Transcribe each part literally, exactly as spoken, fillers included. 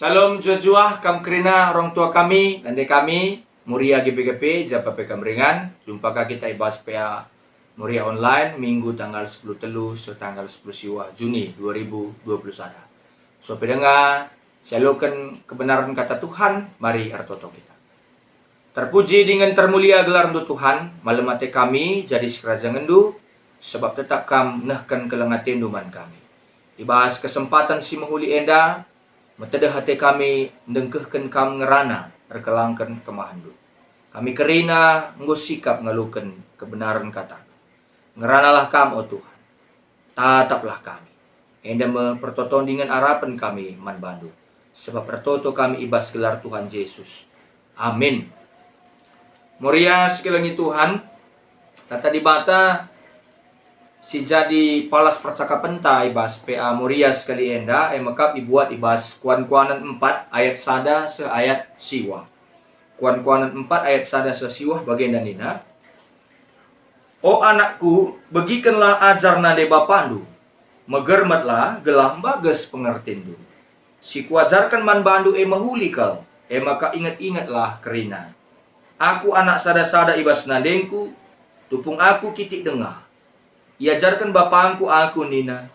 Salam juah-juah kam kerina orang tua kami, nande kami, Moria G P G P, japa pe kam ringan. Jumpa ka kita i bas P A Moria Online, Minggu tanggal sepuluh telu so tanggal sepuluh siwah Juni dua ribu dua puluh sada. So pe denga, sialoken kebenaran kata Tuhan, mari ertoto kita. Terpuji dingen termulia gelarNdu Tuhan, malem ate kami jadi sikerajangenNdu, sebab tetap Kam nehken keleng ateNdu man kami. I bas kesempaten si mehuli enda, metedeh ate kami ndengkehken Kam ngerana erkelangken kemahenNdu. Kami kerina enggo sikap ngaloken kebenaren kataNdu. Ngeranalah Kam, o Tuhan. Tataplah kami. Enda me pertoton dingen arapen kami man baNdu, sebab ertoto kami i bas gelar Tuhan Jesus. Amin. Moria sikelengi Tuhan, kata Dibata si jadi palas percakapenta i bas P A Moria sekali enda, e mekap ibuat i bas Kuan-kuanen empat ayat sada seh ayat siwah. Kuan-kuanen empat ayat sada seh siwah bagenda nina, "O anakku, begikenlah ajar nande bapandu. Megermetlah gelah mbages pengertinndu. Si kuajarken man bandu e mehuli kal, e maka inget-ingetlah kerina. Aku anak sada-sada i bas nandengku, tupung aku kitik denga. Iajarken bapangku aku nina,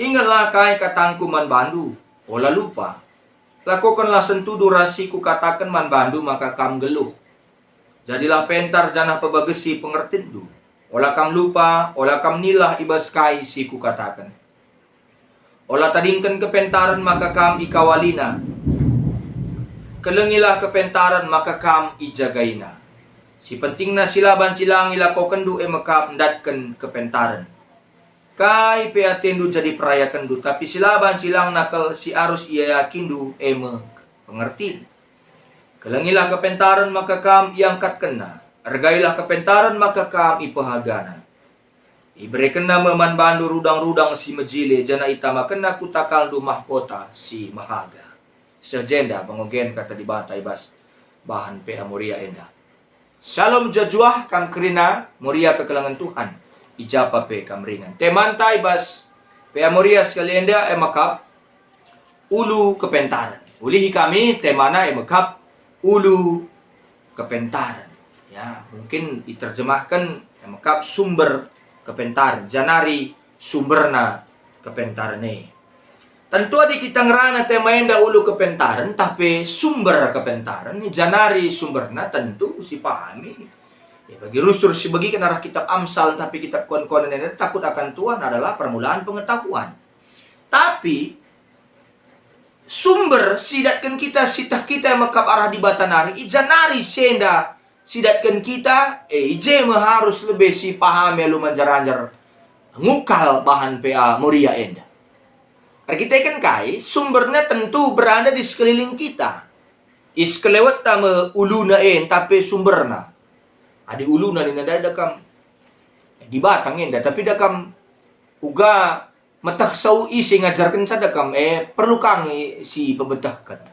'Ingetlah kai katangku man bandu, ola lupa.' Lakokenlah sentudu ras si kukataken man bandu maka kam nggeluh. Jadilah pentar janah pebagesi pengertinndu. Ola kam lupa, ola kam nilah i bas kai si kukataken. Ola tadingken kepentaren maka kam ikawalina. Kelengilah kepentaren maka kam ijagaina. Si pentingna si la banci lang ilakokenndu e mekap ndatken kepentaren. Kai pe atendu jadi perayakenndu, tapi si la banci langna kal si arus iayakindu e me pengertin. Kelengilah kepentaren maka kam iangkatkenna, ergailah kepentaren maka kam ipehagana. Iberekenna me man bandu rudang-rudang si mejile, janah itamakenna ku takalndu mahkota si mehaga." Seh jenda pengogen kata Dibata i bas bahan P A Moria enda. Shalom juah-juah kam kerina, Moria kekelengen Tuhan, i japa pe kam ringan. Temanta i bas P A Moria sekali enda e mekap ulu kepentaren. Ulihi kami temana e mekap ulu kepentaren. Ya, mungkin iterjemahken e mekap sumber kepentaren, janari sumberna kepentaren e. Tentu adi kita ngerana tema enda ulu kepentaren, tah pe sumber kepentaren, janari sumberna tentu sipahami. Ya, bagi rusur sibegiken arah kitab Amsal, tah pe kitab Kuan-kuanen enda, takut akan Tuhan adalah permulaan pengetahuan. Tapi sumber si idatken kita, si teh kita e mekap arah Dibata nari, i ja nari si enda si idatken kita, e, i je me harus lebe sipahami alu manjar-anjar ngukal bahan P A Moria enda. Erkiteken kai, sumberna tentu berada di sekeliling kita. I sekelewetta me uluna e, ntah pe sumberna. Adi uluna nina ndai da kam Dibata nge enda, tapi da kam uga meteh sau ise ngajarkenca da kam, e, perlu ka nge si pebetehken.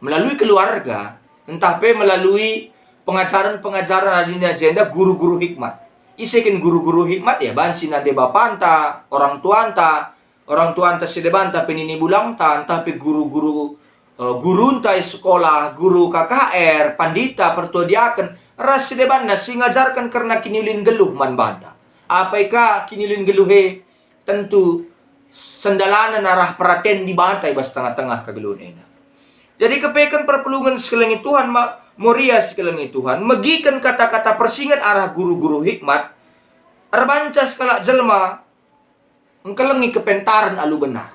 Melalui keluarga, ntah pe melalui pengajaren-pengajaren adi nina jenda guru-guru hikmat. Ise kin guru-guru hikmat? Ya, banci nande bapanta, orang tuanta, orang tuanta si debanta pe nini bulangta, ntah pe guru-guru, eh, gurunta i sekolah, guru K K R, pandita, pertua diaken, ras si debanna si ngajarken kerna kiniulin nggeluh man banta. Apai ka kiniulin nggeluh e? Tentu sendalanen arah peraten Dibata i bas tengah-tengah kegeluhen enda. Jadi kepeken perpulungen sikelengi Tuhan, ma-, Moria sikelengi Tuhan, megiken kata-kata persinget arah guru-guru hikmat, erbanca sekalak jelma engkelengi kepentaren alu benar.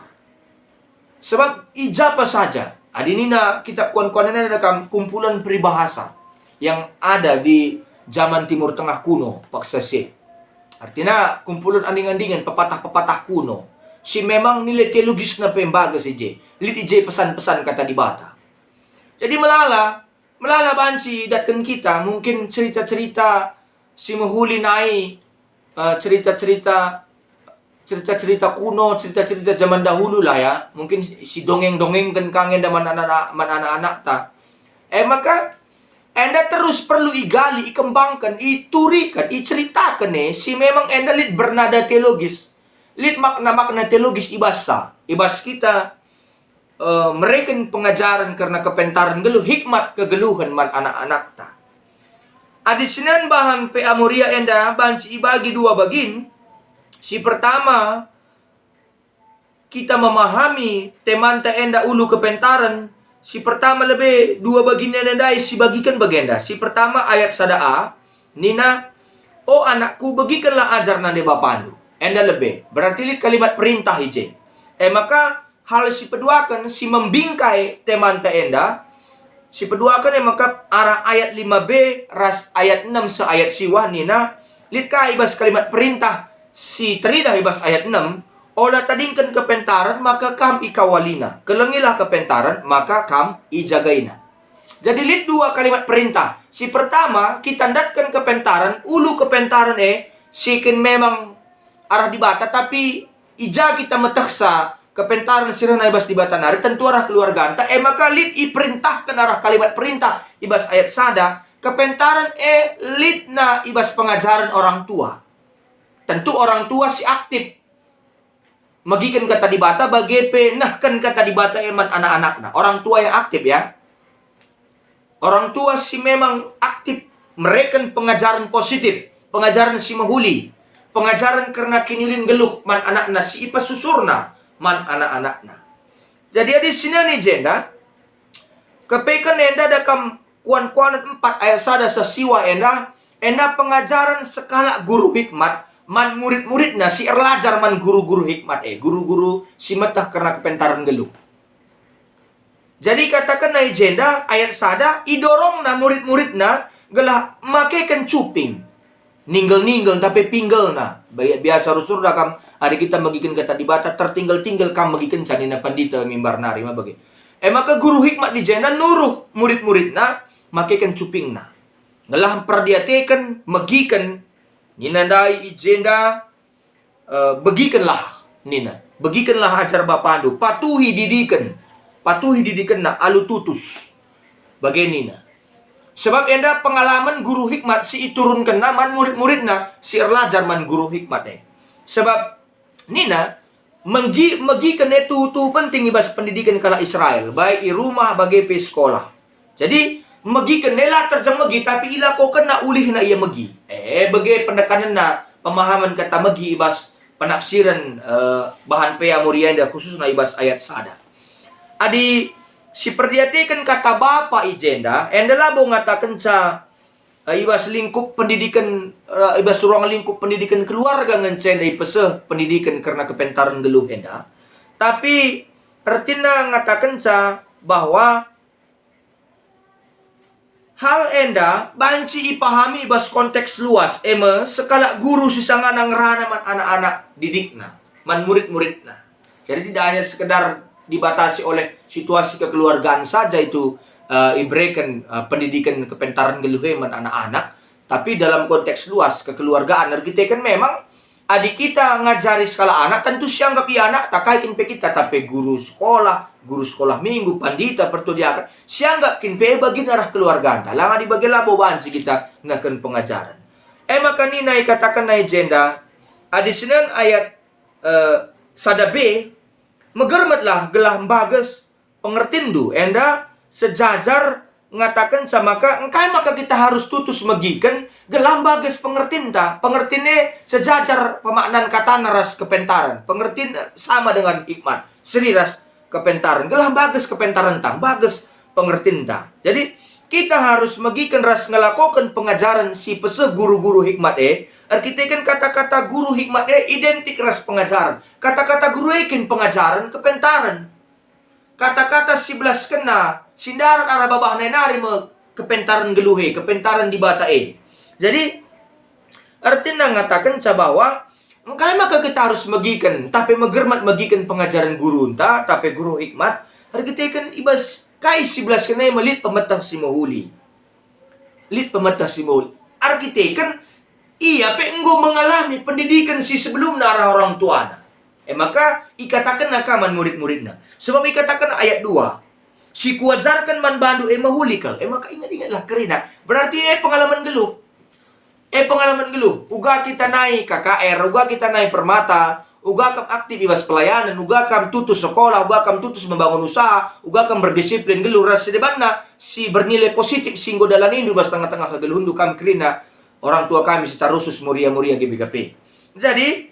Sebab i japa saja, adi nina kitab Kuan-kuanen enda kam kumpulan peribahasa yang ada di zaman Timur Tengah kuno, paksa si. Artina kumpulan anding-andingen, pepatah-pepatah kuno, si memang nilai teologisna pe mbages i je, lit i je pesan-pesan kata Dibata. Jadi melala, melala banci idatken kita, mungkin cerita-cerita si mehuli nai, eh, cerita-cerita, cerita-cerita kuno, cerita-cerita zaman dahulu lah ya, mungkin si dongeng-dongengken ka nge enda man anak-anak, man anak-anakta. E maka, enda terus perlu igali, ikembangken, ituriken, iceritaken e, si memang enda lit bernada teologis, lit makna-makna teologis i bas sa, i bas kita, eh, mereken pengajaren kerna kepentaren geluh hikmat kegeluhen man anak-anakta. Adi sinen bahan P A Moria enda banci ibagi dua bagin. Si pertama, kita memahami temanta enda ulu kepentaren. Si pertama lebe dua bagin enda ndai sibagiken bagenda. Si pertama ayat sada a, nina, "O anakku, begikenlah ajar nande bapandu." Enda lebe, berarti lit kalimat perintah i je. E maka, hal si peduaken si membingkai temanta enda, si peduaken e maka arah ayat lima b ras ayat enam seh ayat siwah nina, lit ka i bas kalimat perintah si teridah i bas ayat enam, "Ola tadingken kepentaren maka kam ikawalina, kelengilah kepentaren maka kam ijagaina." Jadi lit dua kalimat perintah. Si pertama, kita ndatken kepentaren, ulu kepentaren e, si kin memang arah Dibata, tapi i ja kita metehsa kepentaren si rehna i bas Dibata nari, tentu arah keluarganta, e maka lit iperintahken arah kalimat perintah i bas ayat sada, kepentaren e litna i bas pengajaren orang tua. Tentu orang tua si aktif megiken Kata Dibata, bage pe nehken Kata Dibata e man anak-anakna. Orang tua yang aktif, ya. Orang tua si memang aktif mereken pengajaren positif, pengajaren si mehuli, pengajaren kerna kiniulin geluh man anakna si ipesusurna man anak-anakna. Jadi adi sinen i jenda, kepeken enda da kam Kuan-kuanen empat ayat sada seh siwah enda, enda pengajaren sekalak guru hikmat man murid-muridna si erlajar man guru-guru hikmat e, guru-guru si meteh kerna kepentaren geluh. Jadi ikatakenna i jenda, ayat sada, idorongna murid-muridna gelah makeken cuping. Ninggel-ninggel, tapi pinggelna. Bi-, biasa rusur da kam, adi kita megiken Kata Dibata, tertinggel-tinggel kam megikenca nina pandita mimbar nari, ma bage. E maka guru hikmat i jenda nuruh murid-muridna makeken cupingna. Gelah mperdiateken, megiken, nina ndai i jenda, eh, begikenlah, nina. Begikenlah ajar bapandu, patuhi didiken, patuhi didikenna alu tutus. Bage nina. Sebab enda pengalamen guru hikmat si iturunkenna man murid-muridna si erlajar man guru hikmat e. Sebab nina, megi-, megiken e tuhu-tuhu penting i bas pendidiken kalak Israel, baik i rumah bage pe sekolah. Jadi, megiken e la terjeng megi, tapi ilakokenna ulihna ia megi. E, bage pendekanenna pemahamen kata megi i bas penafsiren, eh, bahan P A Moria enda, khususna i bas ayat sada. Adi siperdiateken kata bapa i jenda, enda labo ngatakenca, eh, i bas lingkup pendidiken, eh, i bas ruang lingkup pendidiken keluarga ngenca enda ipeseh pendidiken kerna kepentaren geluh enda. Tapi ertina ngatakenca bahwa hal enda banci ipahami i bas konteks luas, e me sekalak guru si sangana ngerana man anak-anak didikna, man murid-muridna. Jadi tidak hanya sekedar dibatasi oleh situasi kekeluargaan saja itu, eh, ibereken, eh, pendidiken kepentaren geluh e man anak-anak, tapi dalam konteks luas kekeluargaan erkiteken memang adi kita ngajari sekalak anak, tentu sianggap ia anakta kai kin pe kita, tapi guru sekolah, guru sekolah minggu, pandita, pertua diaken, sianggap kin pe bagin arah keluarganta. Lang adi bage labo banci kita nehken pengajaren. E maka nina ikatakenna i jenda, adi sinen ayat, eh, sada b, megermetlah gelah mbages pengertinndu, enda sejajar ngatakenca maka engkai maka kita harus tutus megiken gelah mbages pengertinta. Pengertin e sejajar pemaknan katana ras kepentaren. Pengertin e sama dengan hikmat, seri ras kepentaren. Gelah mbages kepentarenta, mbages pengertinta. Jadi, kita harus megiken ras ngelakoken pengajaren si peseh guru-guru hikmat e, erkiteken kata-kata guru hikmat e identik ras pengajaren. Kata-kata guru e kin pengajaren kepentaren. Kata-kata si belaskenna, si ndarat arah babahna e nari me kepentaren geluh e, kepentaren Dibata e. Jadi, ertina ngatakenca bahwa engkai maka kita harus megiken, tah pe megermet megiken pengajaren gurunta, tah pe guru hikmat, erkiteken i bas kai si belaskenna e me lit pemeteh si mehuli. Lit pemeteh si mehuli. Erkiteken ia pe enggo mengalami pendidiken si sebelumna arah orang tuana. E maka ikatakenna ka man murid-muridna. Sebab ikatakenna ayat dua, "Si kuajarken man bandu e mehuli kal." E maka inget-ingetlah kerina. Berarti e pengalaman geluh. E pengalaman geluh. Uga kita nai K K R, uga kita nai Permata, Uga kam aktif i bas pelayanan, uga kam tutus sekolah, uga kam tutus membangun usaha, uga kam berdisiplin nggeluh ras si debanna si bernilai positif si enggo dalanindu bas tengah-tengah kegeluhenndu kam kerina orang tua kami secara khusus Moria-Moria G B K P. Jadi,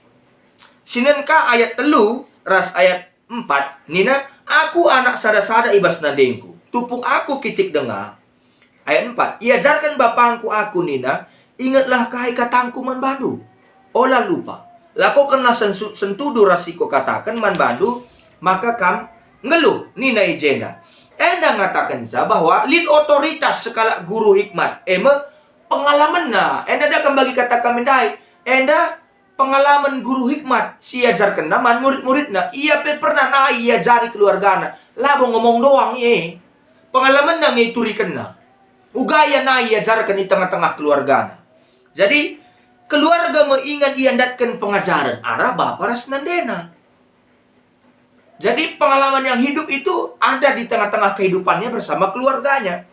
sinen ka ayat telu ras ayat empat nina, "Aku anak sada-sada i bas nandengku, tupung aku kitik denga." Ayat empat, "Iajarken bapangku aku nina, 'Ingetlah kai katangku man bandu. Ola lupa. Lakokenlah sensu- sentudu ras si kukataken man bandu, maka kam nggeluh,' nina i jenda." Enda ngatakenca bahwa lit otoritas sekalak guru hikmat, e me pengalamenna. Enda da kam bagi kata kami ndai, enda pengalamen guru hikmat si iajarkenna man murid-muridna. Ia pe pernah nai iajari keluargana. Labo ngomong doang e. Pengalamenna nge iturikenna. Uga ia nai iajarken i tengah-tengah keluargana. Jadi, keluarga me ingan ia ndatken pengajaren arah bapa ras nandena. Jadi, pengalaman yang hidup itu ada di tengah-tengah kehidupannya bersama keluarganya.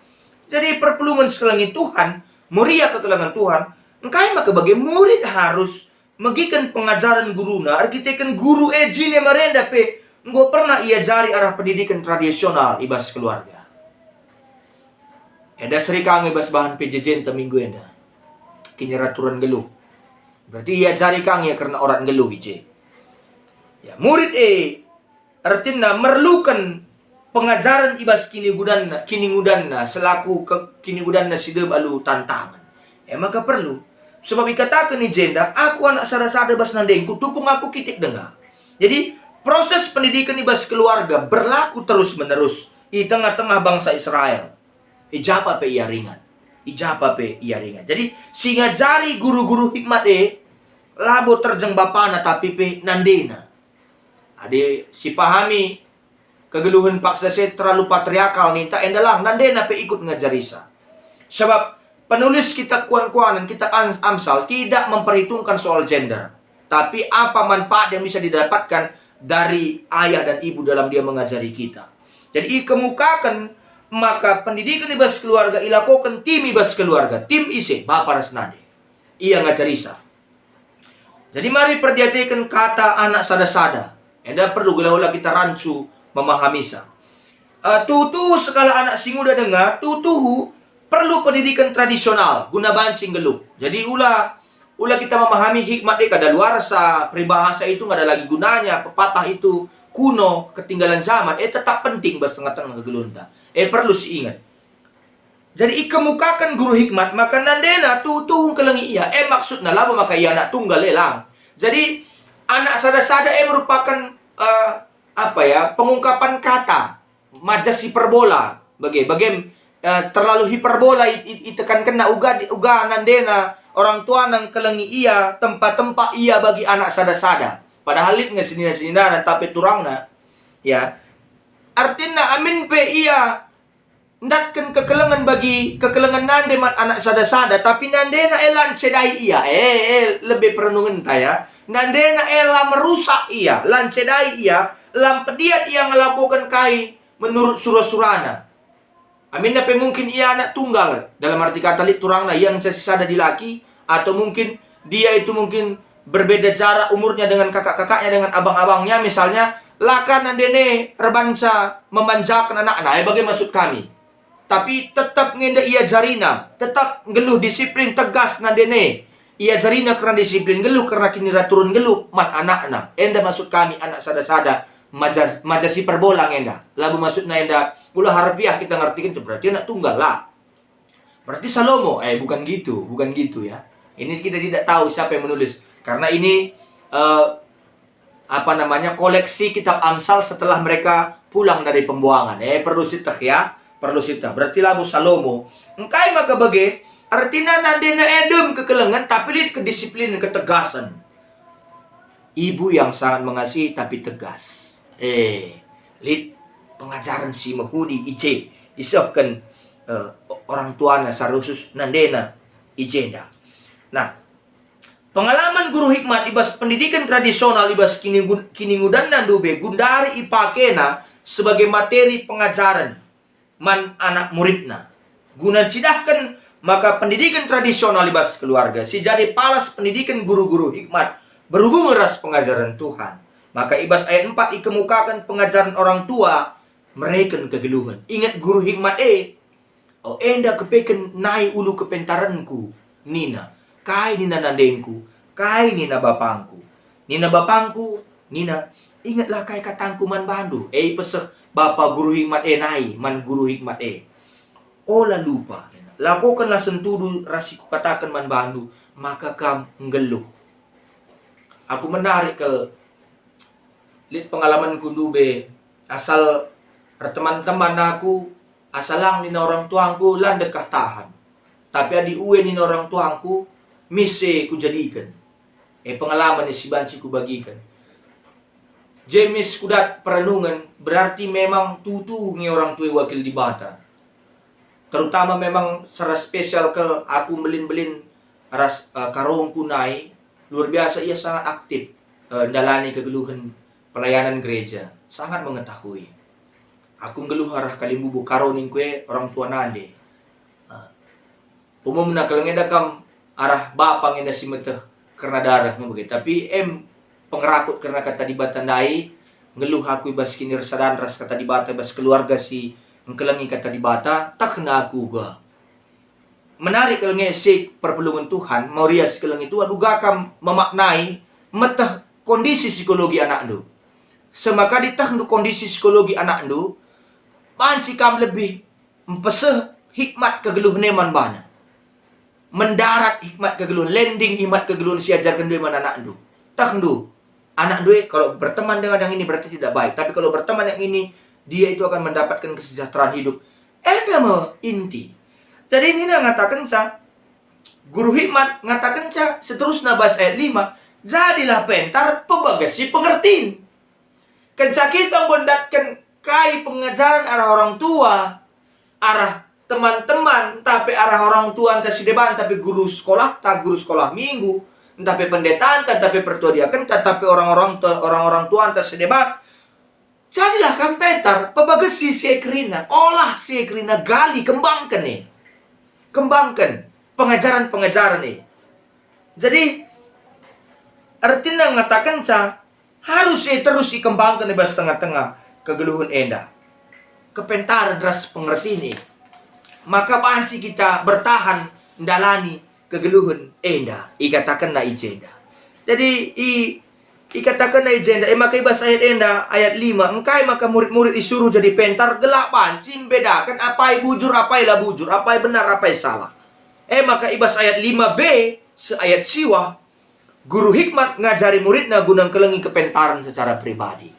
Jadi, perpulungen sekelengi Tuhan, Moria kekelengen Tuhan, engkai maka bage murid harus megiken pengajaren guruna, erkiteken guru e jine marenda pe enggo pernah iajari arah pendidiken tradisional i bas keluarga. Enda seri ka nge i bas bahan P J J-nta minggu enda. Kiniraturen nggeluh. Berarti iajari ka nge kerna orat nggeluh i je. Ya, murid e ertina merluken pengajaren i bas kinigudanna, kiningudanna selaku ke-, kiningudanna si dem alu tantangen. E maka perlu. Sebab ikataken i jenda, "Aku anak sada-sada bas nandengku, tupung aku kitik denga." Jadi, proses pendidiken i bas keluarga berlaku terus-menerus i tengah-tengah bangsa Israel. I japa pe ia ringan. I japa pe ia ringan. Jadi, si ngajari guru-guru hikmat e, labo terjeng bapana tapi pe nandena. Adi sipahami kegeluhen paksa si terlalu patriarkal ninta, enda lang, nandena pe ikut ngajarisa. Sebab penulis kitab Kuan-kuanen, kitab Am-, Amsal, tidak memperhitungkan soal gender. Tapi apa manfaat yang bisa didapatkan dari ayah dan ibu dalam dia mengajari kita. Jadi ikemukaken maka pendidiken i bas keluarga ilakoken tim i bas keluarga, tim ise, bapa ras nande. Ia ngajarisa. Jadi mari perdiateken kata anak sada-sada. Enda perlu gelah ola kita rancu memahamisa. Eh, tuhu-tuhu sekalak anak si nguda denga, tuhu-tuhu perlu pendidiken tradisional guna banci nggeluh. Jadi ula, ula kita memahami hikmat e kadaluarsa, peribahasa itu nggak ada lagi gunanya, pepatah itu kuno, ketinggalan zaman, eh tetap penting bas tengah-tengah kegeluhenta. Eh perlu si inget. Jadi ikemukaken guru hikmat maka nandena tuhu-tuhu ngkelengi ia. Eh maksudna labo maka ia anak tunggal, eh lang. Jadi anak sada-sada eh merupakan, eh, apa ya, pengungkapan kata, majas hiperbola. Bage, bage, eh, terlalu hiperbola i-, i-, itekankenna uga, uga nandena orang tuana ngkelengi ia, tempa-tempa ia bagi anak sada-sada. Padahal lit nge senina-seninana, tapi turangna, ya. Artinna amin pe ia ndatken kekelengen bagi kekelengen nande man anak sada-sada, tapi nandena e la ncedai ia. Eh, eh, lebe perenungenta, ya. Nandena e la merusak ia, la ncedai ia, la mpediat ia ngelakoken kai menurut sura-surana. Aminna pe mungkin ia anak tunggal, dalam arti kata lit turangna ia ngenca si sada dilaki, atau mungkin dia itu mungkin berbeda jarak umurnya dengan kakak-kakaknya, dengan abang-abangnya, misalnya, la ka nandena e erbanca memanjaken anakna, eh, bage maksud kami. Tapi tetap nge enda iajarina, tetap nggeluh disiplin tegas nandena e. Iajarina kerna disiplin nggeluh, kerna kiniraturen nggeluh man anakna. Enda maksud kami anak sada-sada maja, maja si perbola nge enda. Labo maksudna enda ula harfiah kita ngertiken tu berarti anak tunggal, la. Berarti Salomo, eh, bukan gitu, bukan gitu ya. Ini kita tidak tahu siapa yang menulis. Karena ini, eh, apa namanya, koleksi kitab Amsal setelah mereka pulang dari pembuangan. Eh, perlu siteh ya, perlu siteh. Berarti labo Salomo. Engkai maka bage, artina nandena e dem kekelengen, tapi lit kedisiplinen, ketegasen. Ibu yang sangat mengasihi tapi tegas. Eh, lit pengajaren si mehuli i je, isehken, eh, orang tuana, secara khusus nandena i jenda. Nah, pengalaman guru hikmat i bas pendidiken tradisional i bas kiningu-, kiningudanna ndube gundari ipakena sebagai materi pengajaren man anak muridna. Guna ncidahken maka pendidiken tradisional i bas keluarga si jadi palas pendidiken guru-guru hikmat berhubung ras pengajaren Tuhan. Maka i bas ayat empat ikemukaken pengajaren orang tua mereken kegeluhen. Inget guru hikmat e. O, enda kepeken nai ulu kepentarenku, nina. Kai nina nandengku? Kai nina bapangku? Nina bapangku, nina, "Ingetlah kai katangku man bandu." E, ipeseh bapa guru hikmat e nai man guru hikmat e. "Ola lupa, nina. Lakokenlah sentudu ras si kukataken man bandu, maka kam nggeluh." Aku menarik kal, lit pengalamanku ndube, asal erteman-teman aku, asa lang nina orang tuangku, la ndekah tahan. Tapi adi ue nina orang tuangku, mis e kujadiken. E, pengalaman e si banci kubagiken. Jemis kudat perenungen, berarti memang tutu nge orang tua wakil Dibata. Terutama memang secara spesial kal aku mbelin-mbelin ras, eh, karongku nai, luar biasa ia sangat aktif, eh, ndalani kegeluhen pelayanan gereja, sangat mengetahui. Aku nggeluh arah kalimbubu karo ningku e orang tua nande. Ah. Umumna keleng enda kam arah bapa nge enda si meteh kerna dareh nge bage. Tapi em pengerakut kerna kata Dibata ndai, nggeluh aku i bas kinirasadan ras kata Dibata, i bas keluarga si engkelengi kata Dibata, tehna aku uga. Menarik kal nge si perpulungen Tuhan, Maria si kelengi Tuhan, uga kam memaknai meteh kondisi psikologi anakndu. Semaka ditehndu kondisi psikologi anakndu, banci kam lebih mpeseh hikmat kegeluhen e man bana. Mendarat hikmat kegeluhen, landing hikmat kegeluhen si ajarkenndu e man anakndu. Tehndu, anakndu e kalau berteman dengan yang ini berarti tidak baik. Tapi kalau berteman yang ini, dia itu akan mendapatkan kesejahteraan hidup. Enda me inti. Jadi nina ngatakenca, guru hikmat ngatakenca seterusna bas ayat lima, "Jadilah pentar pebagesi pengertin." Kenca kita enggo ndatken kai pengajaren arah orang tua, arah teman-teman, ntah pe arah orang tua ntah si deban, ntah pe guru sekolah, ntah guru sekolah minggu, ntah pe pendetanta, ntah pe pertua diakenta, ntah pe orang-orang tu-, orang-orang tuanta si deban. Jadilah kam pentar, pebagesi si e kerina, olah si e kerina, gali, kembangken e. Kembangken pengajaren-pengajaren e. Jadi, ertina ngatakenca, harus e terus ikembangken i bas tengah-tengah kegeluhen enda. Kepentaren ras pengertin e. Maka banci kita bertahan ndalani kegeluhen enda, ikatakenna i jenda. Jadi, i, ikatakenna i jenda, e maka i bas ayat enda, ayat lima, engkai maka murid-murid isuruh jadi pentar, gelah banci mbedaken apai bujur, apai la bujur, apai benar, apai salah. E maka i bas ayat lima b, se-, ayat siwah, guru hikmat ngajari muridna guna ngkelengi kepentaren secara pribadi.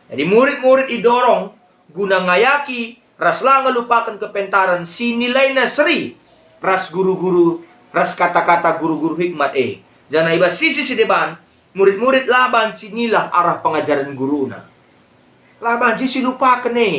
Jadi, murid-murid idorong guna ngayaki ras la ngelupaken kepentaren si nilaina seri ras guru-guru ras kata-kata guru-guru hikmat e. Janah i bas sisi si deban, murid-murid la banci ngilah arah pengajaren guruna. La banci silupaken e.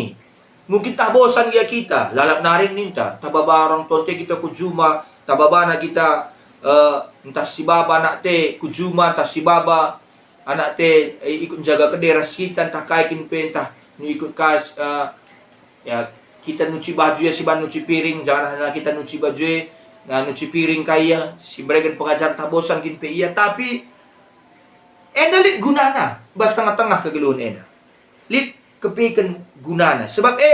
Mungkin tah bosan gia kita, lalap nari ninta, tah baba orang tuanta kita ku juma, tah babana kita, eh, ntah si baba anakta ku juma, ntah si baba anakta, eh, ikut njaga kede ras kita, ntah kai kin pe, ntah ikut kas, eh, ya, kita nuci baju ya si ban nuci piring, janah kita nuci baju e, nah, nuci piring ka ia, si mbereken pengajaren tah bosan kin pe ia, tapi enda lit gunana bas tengah-tengah kegeluhen enda. Lit kepiken gunana. Sebab e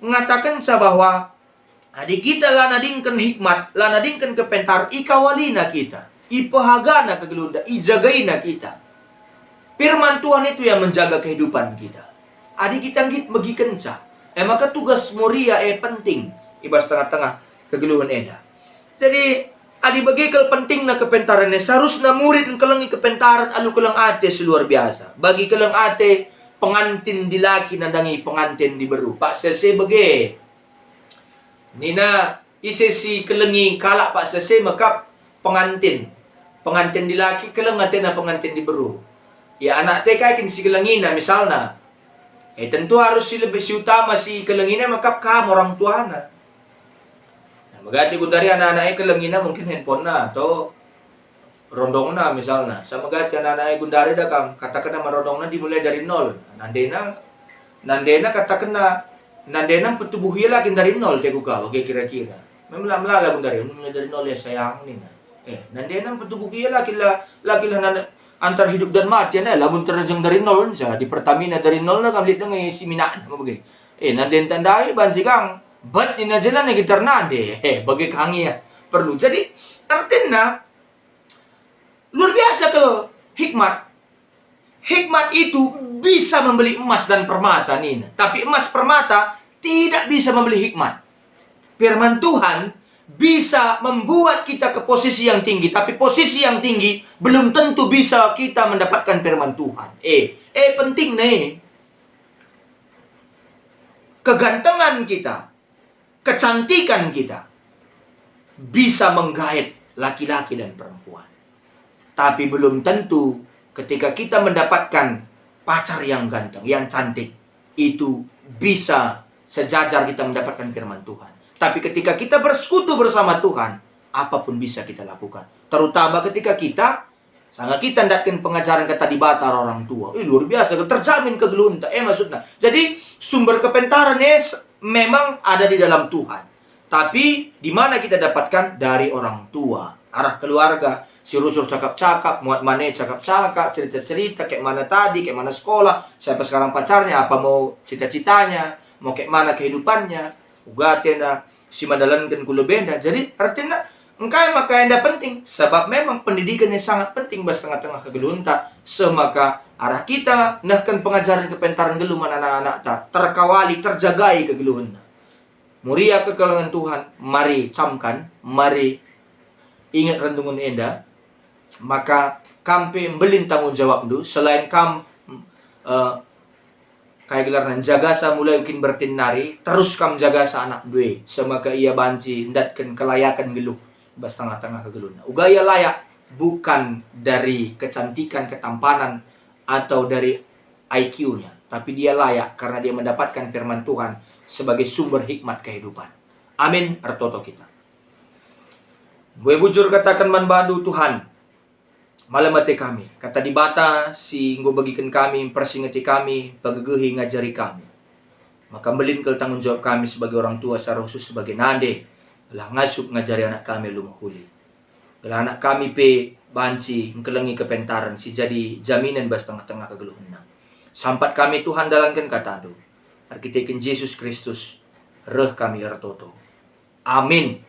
ngatakenca bahwa adi kita la nadingken hikmat, la nadingken kepentaren, ikawalina kita, ipehagana kegeluhenta, ijagaina kita. Firman Tuhan itu yang menjaga kehidupan kita. Adi kita nggit megikenca, e maka tugas Moria e penting i bas tengah-tengah kegeluhen enda. Jadi, adi bage kal pentingna kepentaren e, seharusna murid ngkelengi kepentaren alu keleng ate si luar biasa. Bagi keleng ate pengantin dilaki nandangi pengantin diberu. Paksa si bage. Nina, ise si kelengi kalak paksa si mekap pengantin. Pengantin dilaki keleng atena pengantin diberu. Ya, anakta kai kin si kelengina, misalna. Eh, tentu harus si lebih, si utama si kelengina mekap kam orang tuana. Nah, megati gundari anak-anak e kelengina mungkin handphonena atau rondongna misalna. Sama megati anak-anak e gundari da kam, katakenna man rondongna dimulai dari nol. Nandena, nandena katakenna, nandena mpetubuh ia la kin dari nol, te kuga, bage kira-kira. Memang la melala gundari, mulai dari nol ya sayang, nina. Eh, nandena mpetubuh ia la kin la, la kin la nanda, antar hidup dan mati, enda lamun terjeng dari nol, jadi Pertamina dari nol, nah, kam lit denga isi minakna, bage. Eh, nande ntah ndai banci kang, bet nina jela nai gitar nande, eh, bage kang ia perlu. Jadi, artina, luar biasa kal hikmat. Hikmat itu bisa membeli emas dan permata, nina. Tapi emas permata tidak bisa membeli hikmat. Firman Tuhan bisa membuat kita ke posisi yang tinggi, tapi posisi yang tinggi belum tentu bisa kita mendapatkan firman Tuhan. Eh, eh, penting nih. Kegantengan kita, kecantikan kita bisa menggaet laki-laki dan perempuan. Tapi belum tentu ketika kita mendapatkan pacar yang ganteng, yang cantik, itu bisa sejajar kita mendapatkan firman Tuhan. Tapi ketika kita bersekutu bersama Tuhan, apapun bisa kita lakukan. Terutama ketika kita, sanga kita ndatken pengajaren Kata Dibata arah orang tua. Ih, luar biasa, terjamin kegeluhenta. Eh, maksudna. Jadi, sumber kepentaren, eh, s-, memang ada di dalam Tuhan. Tapi, di mana kita dapatkan? Dari orang tua. Arah keluarga, si rusur cakap-cakap, muat mane cakap-cakap, cerita-cerita, kayak mana tadi, kayak mana sekolah, siapa sekarang pacarnya, apa mau cita-citanya, mau kayak mana kehidupannya, uga atena si mandalanken ku lebenda. Jadi, artina, engkai maka enda penting? Sebab memang pendidikan yang sangat penting bas tengah-tengah kegeluhenta, seh maka arah kita nehken pengajaren kepentaren geluh man anak-anakta, terkawali, terjagai kegeluhenna. Muria kekelengen Tuhan, mari camkan, mari inget renungen enda, maka kam pe mbelin tanggung jawabndu, selain kam, eh, kai gelarna, njagasa mulai kin bertin nari, terus kam jagasa anakndu e, seh maka ia banci ndatken kelayaken geluh bas tengah-tengah kegeluhna. Uga ia layak bukan dari kecantikan, ketampanan, atau dari I Q-nya, tapi dia layak karena dia mendapatkan firman Tuhan sebagai sumber hikmat kehidupan. Amin, ertoto kita. Mbue bujur kataken man bandu, Tuhan, malem ate kami. Kata Dibata si enggo bagiken kami, mpersingeti kami, pegegehi, ngajari kami. Maka mbelin kal tanggung jawab kami sebagai orang tua, secara khusus sebagai nande, gelah ngasup ngajari anak kami alu mehuli. Gelah anak kami pe banci ngkelengi kepentaren si jadi jaminen bas tengah-tengah kegeluhenna. Sampat kami, Tuhan, dalanken katandu. Erkiteken Jesus Kristus, reh kami ertoto. Amin.